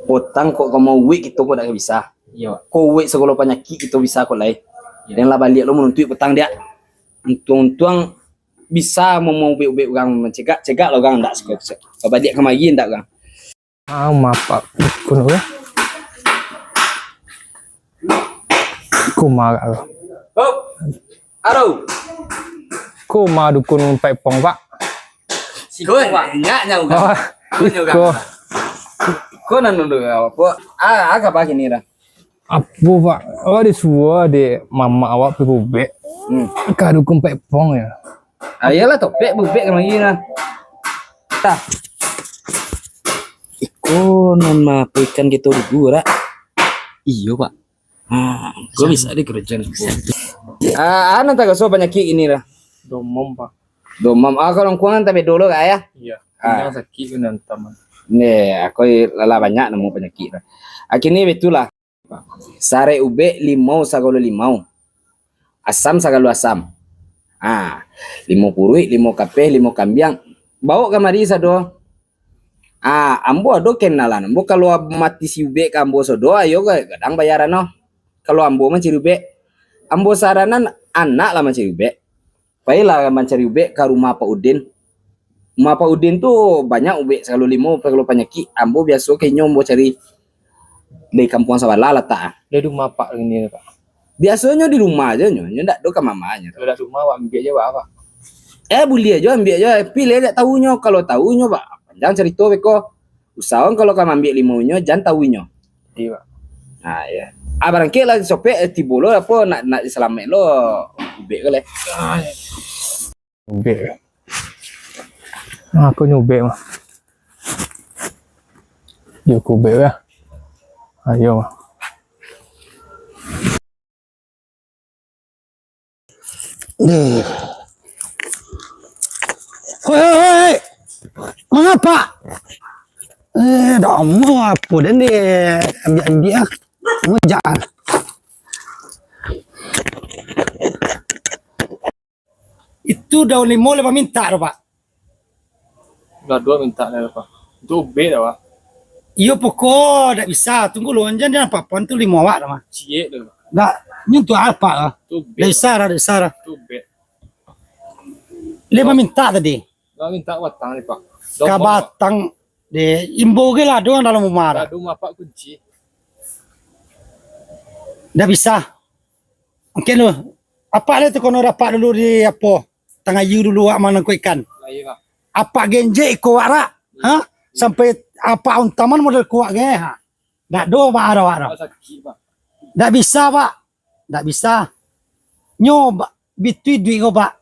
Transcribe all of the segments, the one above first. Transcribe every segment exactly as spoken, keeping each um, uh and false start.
Potang kok ka mauwek kito kok dak bisa. Iyo. Kok uwek sagalo panyakik kito bisa kok lai. Iyo. Den lah baliak lo manuntuik potang diak. Untuang-untuang bisa mamaubek-ubek urang, mancegak-cegak lah urang ndak suko. Babaliak kamari ndak urang. Ah, mapak dukun tu. Ko ma tu. Hop. Aro. Ko ma dukun Paipong, Pak. Siko, Pak. Nyak, nyak, urang. Oh, ko nyo, urang. Ko. Ko nan dulu, apo? Ah, ah, ka pagi ni dah. Apo, Pak? Awak disuruah dek mamak awak pai baubek. Hmm. Ka dukun Paipong ya. Ah, iyolah, topek baubek kamari nah. Tah. Iko nan maapoikan kito dulu, rak? Iyo, Pak. Ah, ko bisa dikarajoan. Ah, ah, nan taraso panyakik ini lah. Domom, Pak. Domom. Ah, kalau kuangan tapi dulu, Kak, ya? Iya. Ah. Yang sakik tu nan utama. Nih, aku lah banyak nemu panyakik lah. Akhirnya itulah. Sarek ubek limau sagalo limau. Asam sagalo asam. Ah, limau puruik, limau kapeh, limau kambiang. Baok kamari sado. Ah, ambo ado kenalan. Ambo kalau mati si ubek ka ambo sado, ayo ga-, gadang bayaran noh. Kalau ambo mancari ubek. Ambo saranan anak lah mancari ubek. Pailah mancari ubek ka rumah Pak Udin. Rumah Pak Udin tu banyak ubek sagalo limo, sagalo panyakik. Ambo biaso ka inyo ambo cari dari kampuang sabalah latak ah. Dari rumah Pak ini, Pak. Biasonyo di rumah aja nyo, nyo ndak do ka mamanyo. Kalau dak rumah, awak ambiak je, Pak. Eh, buliah jo, ambiak jo. Pilih dak tahu nyo. Kalau tahu nyo, Pak, panjang carito beko. Usahakan kalau ka mambiak limo nyo, jan tahu inyo. Iya, Pak. Nah, ya. Ah, barangkek lah sopek, eh, tibo lo apo, nak, nak disalamek lo, ubek ko leh. Ah, iya. Ubek. Nah, aku nyubek mah. Yo, aku ubek lah. Ayo mah. Deh. Hoi, hoi, hoi. Mangapa? Eh, dah mau apa dan dia ambil-ambil ah. Mujak. Itu daun limo lah minta tu, Pak. Lah duo minta lah, Pak. Itu ubek dah, Pak. Iyo, pokok dak bisa. Tunggu lu, anjan dia apa-apa tu limo awak dah, mah. Ciek dah, Pak. Dak, nyentuh apa lah. Itu ubek. Dak bisa dah, dak bisa dah. Itu ubek. Lima minta tadi. Lah minta batang ni, Pak. Ka batang deh, imbo ge lah doang dalam rumah dah. Aduh, mapak kunci. Dak bisa. Mungkin lu, apa dia tu kono dapat dulu di apo? Tangah yu dulu awak manangkok ikan. Lah, iya, Pak. Apak genjek iko awak rak? Ha? Sampai apak untaman model kuak ge, ha? Dak do, Pak, ado, Pak, ado. Sakik, Pak. Dak bisa, Pak. Dak bisa. Nyo, Pak, bitui duit ko, Pak.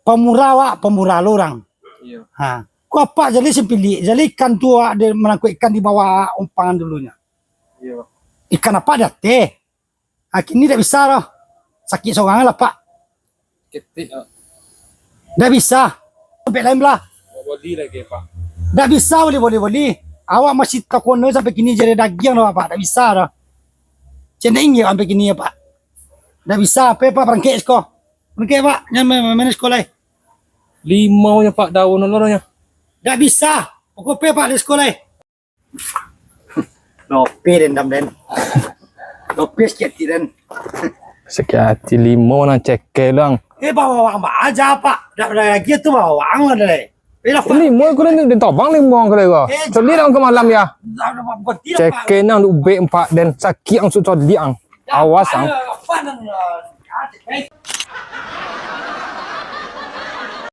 Pamurah, Pak, pamurah lo urang. Iya. Ha. Ko apak jadi simpilik, jadi ikan tu awak di, manangkok ikan di bawah umpangan dulunyo. Iya, Pak. Ikan apak di ateh. Ah, kini dak bisa doh. Sakik sorang lah, Pak. Ketik, ah. Dak bisa. Sampai lain belah. Boli lagi, Pak. Dak bisa boli, boli, boli. Awak masih takona sampai kini jadi dagiang doh, Pak. Dak bisa doh. Cendek inggik sampai kini ya, Pak. Dak bisa, apo, Pak, barangkek siko. Barangkek, Pak. Nyan ma-, ma-, ma-, siko lai. Limau nyo, Pak, daun anu nyo. Dak bisa. Pokok pe, Pak, di siko lai. Lope den, dam, den. Lope sakik ati den. Sakik ati limo nan cekel, Bang. Eh, bawa wang ba aja, Pak. Dak ado lagi tu bawa wang lah, deh. Eh, lah, Pak. Limo ko den, den tobang limo ko, deh, ko. Eh, coli dah ka malam ya. Dah, dah, Pak, berhenti dah, Pak. Cekel nan ubek empat den. Sakik ang su coli ang. Dah, awas, Pak, ang. Apa nan, eh,